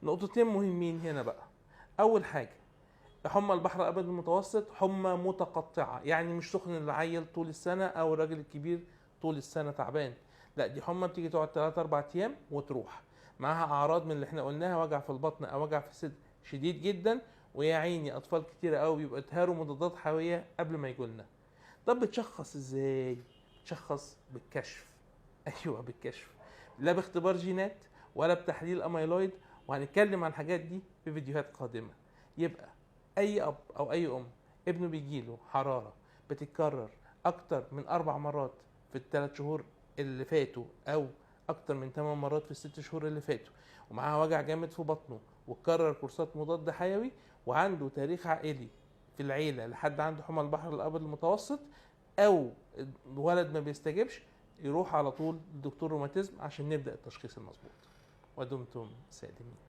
نقطتين مهمين هنا بقى. اول حاجة، حمى البحر الابيض المتوسط حمى متقطعه، يعني مش سخن العيل طول السنة او الراجل الكبير طول السنة تعبان، لا دي حمى بتيجي تقعد 3 4 ايام وتروح، معاها اعراض من اللي احنا قلناها، وجع في البطن او وجع في الصدر شديد جدا، ويا عيني اطفال كتيرة قوي بيبقى اتهاروا مضادات حيوية قبل ما يجولنا. طب بتشخص ازاي؟ بتشخص بالكشف. ايوه بالكشف، لا باختبار جينات ولا بتحليل اميلويد، وهنتكلم عن الحاجات دي في فيديوهات قادمة. يبقى اي اب او اي ام ابنه بيجيله حرارة بتتكرر اكتر من 4 مرات في ال3 شهور اللي فاتوا، او اكتر من 8 مرات في ال6 شهور اللي فاتوا، ومعاها وجع جامد في بطنه، وتكرر كورسات مضاد حيوي، وعنده تاريخ عائلي في العيلة لحد عنده حمى البحر الابيض المتوسط، او الولد ما بيستجبش، يروح على طول لدكتور روماتيزم عشان نبدا التشخيص المظبوط. ودمتم سالمين.